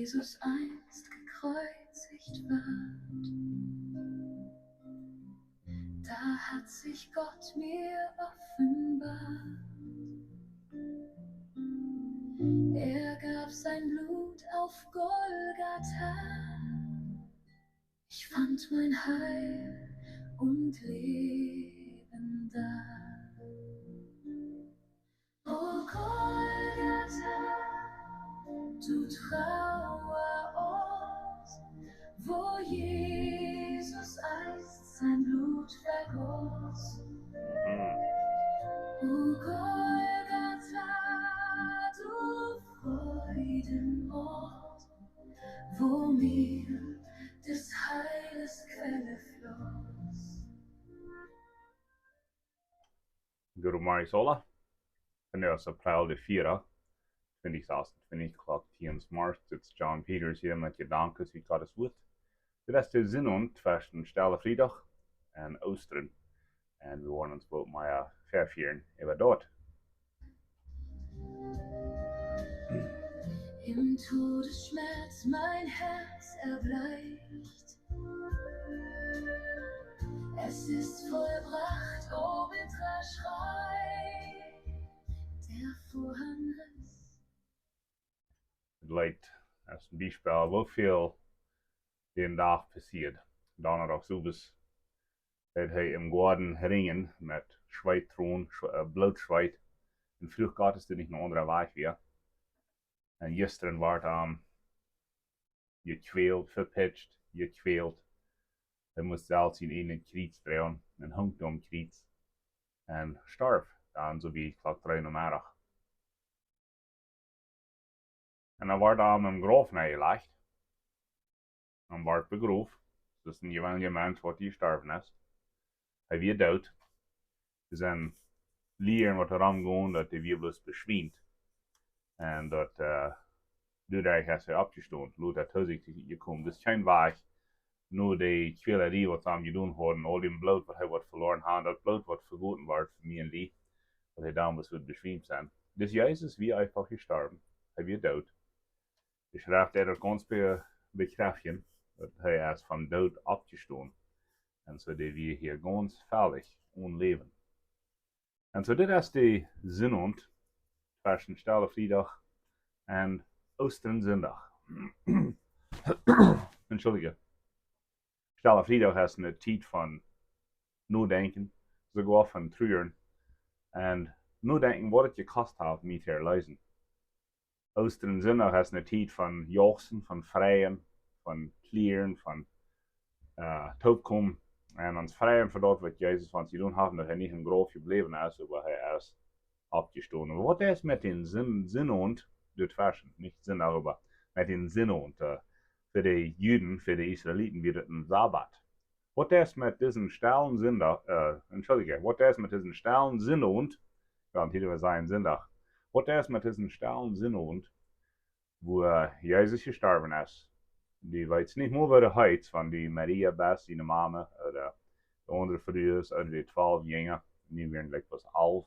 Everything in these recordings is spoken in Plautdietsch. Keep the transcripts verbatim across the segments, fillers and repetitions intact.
Jesus einst gekreuzigt ward, da hat sich Gott mir offenbart. Er gab sein Blut auf Golgatha. Ich fand mein Heil und Leben da. O Golgatha, du Trauerort, wo Jesus einst sein Blut vergoss. O Golgatha, du Freudenort, wo mir des Heiles Quelle floss. Good morning, Sola. Vandaag es April de vierde, twintig sechsundzwanzig, Klock tieen morjes, sitzt John Peters hia met Jedanken ut Gott sien Wort. Dit es de Sinn un tweschen Stelle Friedach un Oostren. Un wie woaren ons waut mea vefieren äwa daut. Im Todesschmerz mein Herz erbleicht. Es ist vollbracht, o bitterer Schrei, der Vorhang riss. Dit Leet es een Biespel, woo väl dän Dach passieet. Donnadach sowes deed hee em Goaden rinjen met Schweet, Tronen, Schwe-, äh, Bloot, Schweet. Un fruach Gott, es dit nich een aundra Wajch wia. Un jistren wort hee jekwält, vepitscht, jekwält. Hee musst selfst sien eejnet Kjriez droagen un hunk aum Kjriez un storf dan soo bie Klock dree Nomeddach. Un dan wort hee em Grauf nenjelajcht un wort begroft. Daut es een jeweenelja Mensch, waut hia jestorwen es. Hee wia doot. Doa sent Lieren, waut romgonen, daut hee wia bloos beschwiemt. Un daut, äh, doaderch es hee oppjestonen. Lota to sikj jekomen. Daut es kjeen Wajch, no de Kwälerie, waut see am jedonen hauden, aul daut Bloot, waut hee haud veloaren, daut Bloot, waut vegoten wort fa mie un die, daut hee dan bloos wudd beschwiemt sennen. Dis Jesus wia eefach jestorwen. Hee wia doot. De Schreft deed daut gaunz be-, bekjräftjen, daut hee es vom Doot oppjestonen. Un soo deed hee hia gaunz felich aunläwen. Un soo dit es de Sinowent, tweschen Stelle Friedach un Oostren Sindach. Entschuldige. Stelle Friedach es eene Tiet von nodenkjen, soogoa von truren. Un nodenkjen, waut et jekost haft, mie to erleesen. Oostren Sindach es eene Tiet von jauchzen, von freien, von kjlieren, von, äh, toopkomen. Un ons freien fa daut, waut Jesus fa ons jedonen haft, daut hee nich em Grauf jebläwen es, oba hee es oppjestonen. Oba waut es met dän Sin-, Sinowent, dit Fasten, nich Sindach, oba met dän Sinowent, äh, fa de Juden, fa de Israeliten, wia daut een Sabbat. Waut es met disen stellen Sindach, äh, entschuldige, waut es met disen stellen Sinowent, jo, hia wia een Sindach. Waut es met disen stellen Sinowent, wua Jesus jestorwen es? Dee weet nich mea, woo hee heet, von dee Maria best, siene Mame, ooda de aundre Frues, ooda de twalf Jinja, dee wieren jlikj bloos alf.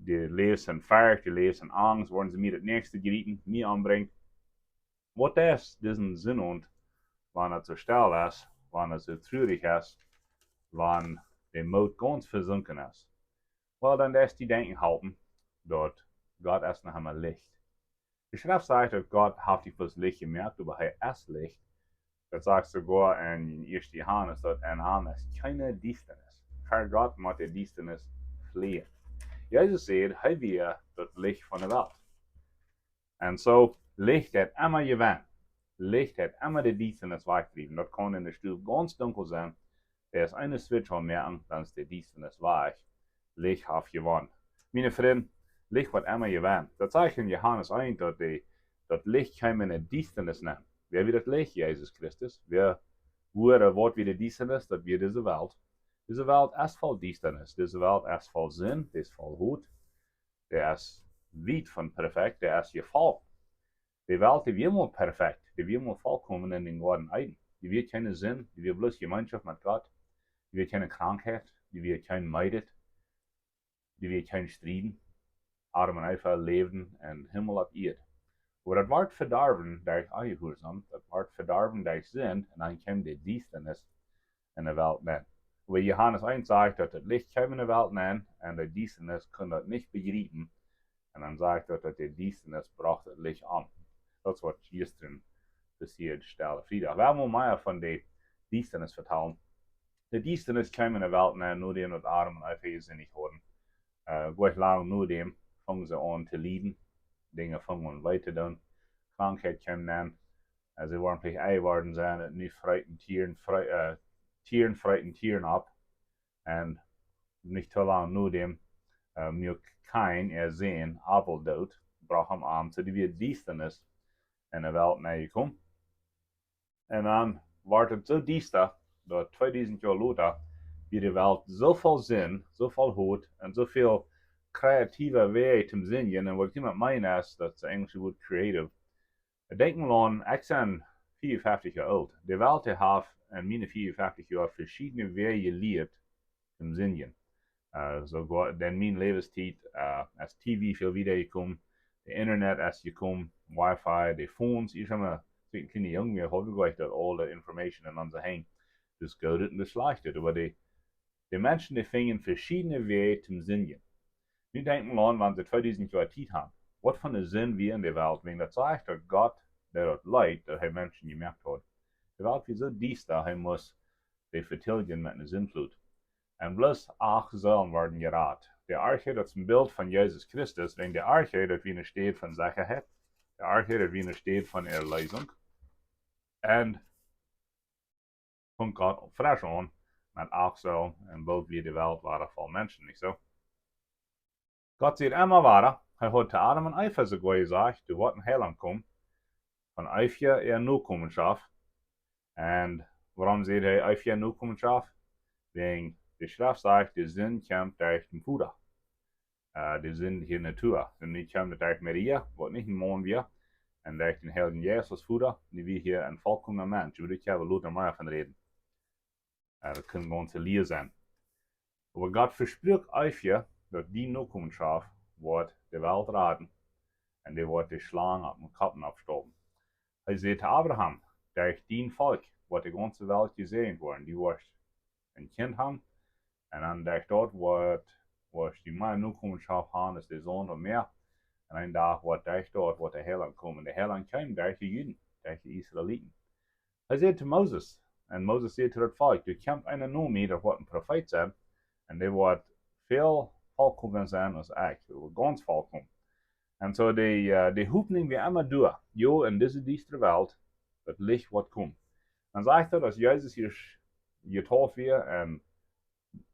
Dee läwen en Forcht, dee läwen en Angst, woaren see mie daut näakjste jrietsen, mie ombrinjen. Waut es disen Sinowent, wan et soo stell es, wan et soo trurich es, wan de Moot gaunz vesunken es? Well, dan deist die denkjen halpen, daut Gott es noch emma Licht. De Schreft sajcht, daut Gott haft nich bloos Licht jemoakt, oba hee es Licht. Daut sajcht soogoa en ieeschte Johanes, daut en am es kjeene Diestanis. Ver Gott mott de Diestanis flieejen. Jesus säd, hee wia daut Licht von de Welt. Un soo, Licht haft emma jewonnen. Licht haft emma de Diestanis wajchdjedräwen. Daut kaun en de Stow gaunz dunkel sennen. Doa es een Switch aunmoaken, dan es de Diestanis wajch. Licht haft jewonnen. Miene Frind, Licht woat emma jewonnen. Daut sajcht en Johanes eent, daut de, daut Licht kjeem en de Diestanis nenn. Wäa wia daut Licht? Jesus Christus. Wäa wia, waut wia de Diestanis? Daut wia dise Welt. Dise Welt es voll Diestanis. Dise Welt es voll Sind, dee es voll Haut. Dee es wiet von perfekt, dee es jefollen. De Welt, dee wia mol perfekt, dee wia mol vollkomen en dän Goaden Eden. Dee wia kjeene Sind, dee wia bloos Jemeenschoft met Gott. Dee wia kjeene Krankheit, dee wia kjeen Meedet, dee wia kjeen Strieden. Adam un Eva läwden en Himmel opp Ieed. Oba daut wort vedorwen derch Onjehuarsaum, daut wort vedorwen derch Sind, un dan kjeem de Diestanis enne Welt nenn. Oba Johanes eent sajcht, daut daut Licht kjeem enne Welt nenn, un de Diestanis kunn daut nich bejriepen. Un dan sajcht daut, daut de Diestanis brocht daut Licht om. Daut es waut jistren passieed, Stelle Friedach. Wie haben mea von de Diestanis vetalen. De Diestanis kjeem enne Welt nenn, nodäm daut Adam un Eva jesindicht hauden. Äh, goanich lang nodäm fungen see aun to lieden. Dinja fungen aun wee to doonen. Krankheit kjeem nenn. Äh, see woaren veleicht Ei worden sennen, un nu freeten Tieren, fre-, äh, Tieren freeten Tieren opp. Un nich too lang nodäm, äh, muak Kain äa Sän Abel doot, brocht am om. Soo, doa wia Diestanis enne Welt nenn jekomen. Un dan wort daut soo diesta, daut tweedusent Joa lota, wia de Welt soo voll Sind, soo voll Haut un soo väl kreative Wäaj toom sindjen. Un waut ekj met meen es, daut es daut enjelsche Wuat creative. Denkj mol aun, ekj sie fiefenfeftich Joa oolt. De Welt haft en miene fiefenfeftich Joa veschiedne Wäaj jelieet toom sindjen. Äh, soogoa en miene Läwenstiet, äh, es T V väl wieda jekomen, de Internet es jekomen, Wi-Fi, de Phones, ekj sie mau, aus ekj een kjliena Jung wia, haud wie jlikj daut aule Information en onse Henj. Daut Goode un daut Schlajchte. Oba de, de Menschen, dee fungen veschiedne Wäaj toom sindjen. Nu denkj mol aun, wan see tweedusent Joa Tiet haben. Waut fa ne Sind wia enne Welt, wan daut sajcht, daut Gott, dee daut leet, daut hee Menschen jemoakt haud. De Welt wia soo diesta, hee must dee vetiljen met ne Sindflut. Un bloos acht Seelen worden jerat. De Arche, daut es een Bilt von Jesus Christus, wan de Arche, daut wia ne Städ von Sechaheit. De Arche, daut wia ne Städ von Erleesunk. Un funk Gott fresch aun met acht Seelen un boolt wia de Welt wada voll Menschen, nich soo? Gott säd emma wada, hee haud to Adam un Eva soogoa jesajcht, doa woat een Heilaunt komen, von Eva äa Nokomenschoft. Un wuarom säd hee Eva äa Nokomenschoft? Wäajen de Schreft sajcht, de Sind kjemt derch dän Voda. Äh, de Sind hia en de Natua. Un nu kjemt daut derch Maria, waut nich een Maun wia, un derch dän Heiljen Jeist aus Voda, nu wia hia een volkomna Mensch. Doa woa wie lota mea von räden. Äh, daut kunn gaunze Lia sennen. Oba Gott vesprakjt Eva, daut dee Nokomenschoft woat de Welt raden un dee woat de Schlang opp dän Kopp aufstaupen. Hee säd to Abraham, derch dien Volkj woat de gaunze Welt jesäajent woaren. Dee woat een Kjint haben, un dan derch daut woat, woat dee mea Nokomenschoft haben aus de Saunt aum Mäa. Un een Dach woat derch daut, woat de Heilaunt komen. De Heilaunt kjeem derch de Juden, derch de Israeliten. Hee säd to Moses, un Moses säd to daut Volkj, doa kjemt eena no mie, daut woat een Profeet sennen, un dee woat väl volkomna sennen aus ekj, dee woat gaunz volkomen. Un soo de, äh, de Hopninj wia emma doa, jo, en dise diestre Welt, daut Licht woat komen. Dan sajcht daut, aus Jesus hia sch-, jedeept wia un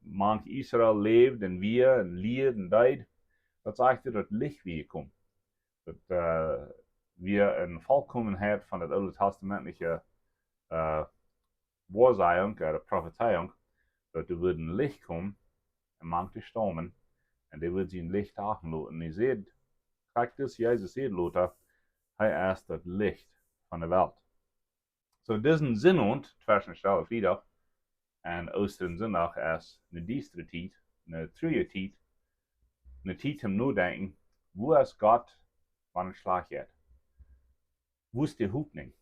mank Israel läwd un wia un lieed un deed, daut sajcht daut, daut Licht wia jekomen. Daut, äh, wia eene Volkomenheit von daut Oole Testamentliche, äh, Woasajunk, äh, Profezeiunk, daut doa wudd een Licht komen un mank de Staumen, un dee wudd sien Licht doonen loten. Un hee säd, krakjt aus Jesus säd lota, hee es daut Licht von de Welt. Soo, disen Sindowent tweschen Stelle Friedach un Oostren Sindach es eene diestre Tiet, eene truaje Tiet, eene Tiet toom nodenkjen, wua es Gott, wan et schlajcht jeit? Wua es de Hopninj?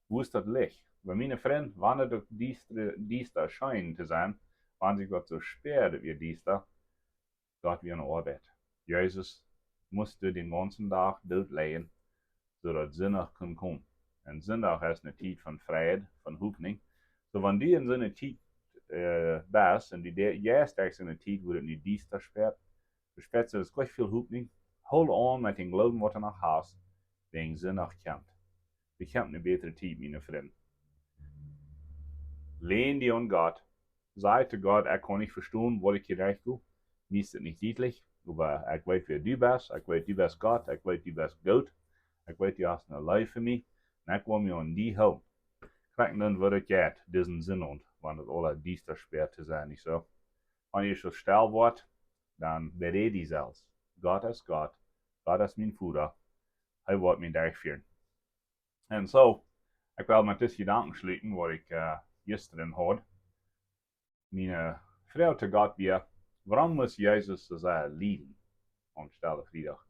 Wua es daut Licht? Bie miene Frind, wan et uk diesta, diesta schient to sennen, wan sikj daut soo spieet, daut wia diesta, Gott wia aun de Oabeit. Jesus must dän gaunzen Dach doot lijen, soo daut Sindach kunn komen. Un Sindach es eene Tiet von Fräd, von Hopninj. Soo, wan du en soone Tiet, äh, best, un du de-, jeist derch soone Tiet, wua et nu diesta spieet, spieet sikj nich väl Hopninj, hool aun met dän Gloowen, waut du noch hast, wäajen Sindach kjemt. Doa kjemt eene bätre Tiet, miene Frind. Län die aun Gott, saj to Gott, ekj kaun nich vestonen, waut ekj hia derchgo. Mie es et nich dietlich, oba ekj weet, wäa du best. Ekj weet, du best Gott. Ekj weet, du best goot. Ekj weet, du hast eene Leew fa mie. Un ekj well mie aun die hoolen. Krakjt dan woat et jeit, disen Sindowent, wan et aula diesta spieet to sennen, nich soo? Wan et soo stell woat, dan bereed die selfst. Gott es Gott. Gott es mien Voda. Hee woat mie derchfieren. Un soo, ekj well met dise Jedanken schluten, waut ekj, äh, jistren haud. Miene Froag to Gott wia, wuarom must Jesus soo sea lieden aun Stelle Friedach?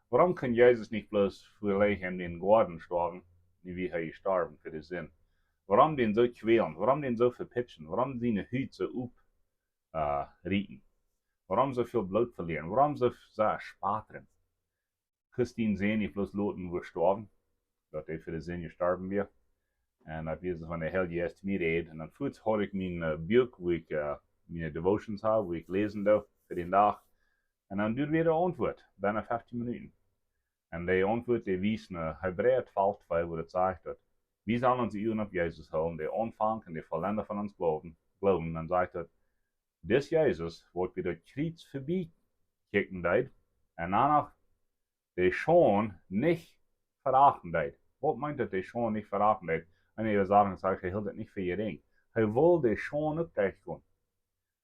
Wuarom kunn Jesus nich bloos veleicht en dän Goaden stoawen, nu wia hee jestorwen fa de Sind? Wuarom dän soo kjwälen? Wuarom dän soo vepitschen? Wuarom siene Hut soo op, äh, rieten? Wuarom soo väl Bloot velieren? Wuarom soo, soo spatren? Christine säd nich bloos loten wua stoawen, daut hee fa de Sind jestorwen wia. Un daut wia soo von de Heilje Jeist mie räd. Un dan fuaz haud ekj mien, äh, Buak, wua ekj, äh, miene Devotions hab, wua ekj läsen doo fa dän Dach. Un dan dee wia de Auntwuat, bennen feftieen Minuten. Un dee Auntwuat, dee wiest no Hebräa twalf twee, wua daut sajcht daut wie sellen onse Uagen opp Jesus hoolen, dän Aunfang un dän Vollenda von ons Gloowen, Gloowen. Dan sajcht daut, dis Jesus, waut bie daut Kjriez vebie kjikjen deed, un dan noch de Schaund nich veachten deed. Waut meent daut, de Schaund nich veachten deed? Eene Äwasattunk sajcht, hee hilt et nich fa jerinj. Hee wull de Schaund uk derchgonen.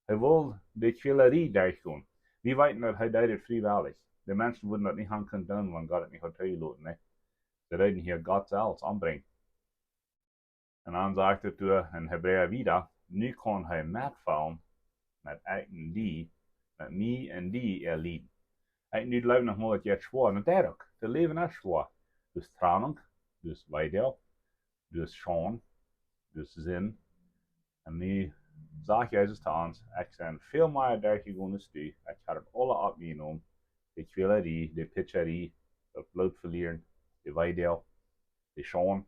Hee wull de Kjwälerie derchgonen. Wie weeten daut hee deed et friewellich. De Menschen wudden daut nich han kunt doonen, wan Gott et nich haud toojeloten, nä? See deeden hia Gott selfst ombrinjen. Un dan sajcht et doa en Hebräa wieda, nu kaun hee metfeelen met ekj un die, met mie un die äa Lieden. Ekj un du jleewen noch mol, daut jeit schwoa, un daut jeit uk. Daut Läwen es schwoa. Doa es Trannunk, doa es Weedoag, doa es Schaund, doa es Sind. Un nu sajcht Jesus to ons, ekj sie väl mea derchjegonen aus du, ekj hab et aula opp mie jenomen, de Kjwälerie, de Pitscherie, daut Bloot velieren, de Weedoag, de Schaund.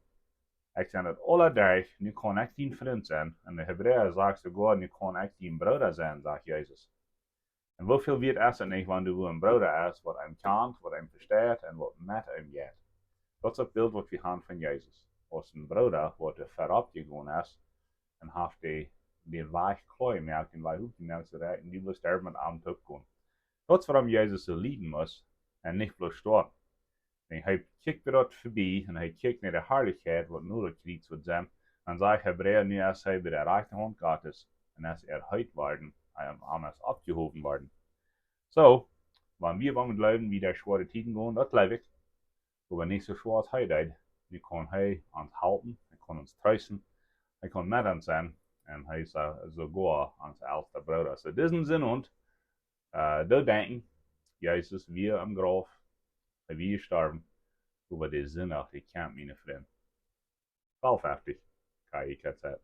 Ekj sie daut aula derch, nu kaun ekj dien Frint sennen. Un de Hebräa sajcht soogoa, nu kaun ekj dien Brooda sennen, sajcht Jesus. Un woo väl wieet es et nich, wan doa een Brooda es, waut eenem kjant, waut eenem vesteit un waut met eenem jeit? Daut es daut Bilt, waut wie han von Jesus. Aus een Brooda, waut doa verop jegonen es, un haft dee, dän Wajch kloa jemoakt, dän Wajch opjemoakt, soo daut wie bloos doa met am toop kunnen. Daut es wuarom Jesus soo lieden must un nich bloos stoawen. Wan hee kjikjt doa vebie un hee kjikjt no de Harlichkjeit, waut no daut Kjriez woat sennen, dan sajcht Hebräa, nu es hee bie de rajchte Haunt Gottes un es erhöht worden, am, am es oppjehowen worden. Soo, wan wie, wan wie jleewen, wie derch schwoare Tieden gonen, daut jleew ekj, oba nich soo schwoa aus hee deed. Nu kaun hee ons halpen, hee kaun ons treesten, hee kaun met ons sennen, un hee es, äh, soogoa ons elsta Brooda. Soo, disen Sindach, äh, doa denkjen, Jesus wia em Grauf, hee wia jestorwen, oba de Sindach, dee kjemt, miene Frind. Twalf feftich, K I K Z.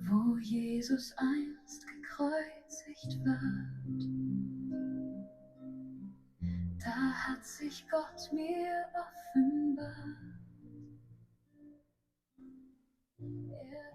Wo Jesus einst gekreuzigt ward, da hat sich Gott mir offenbart.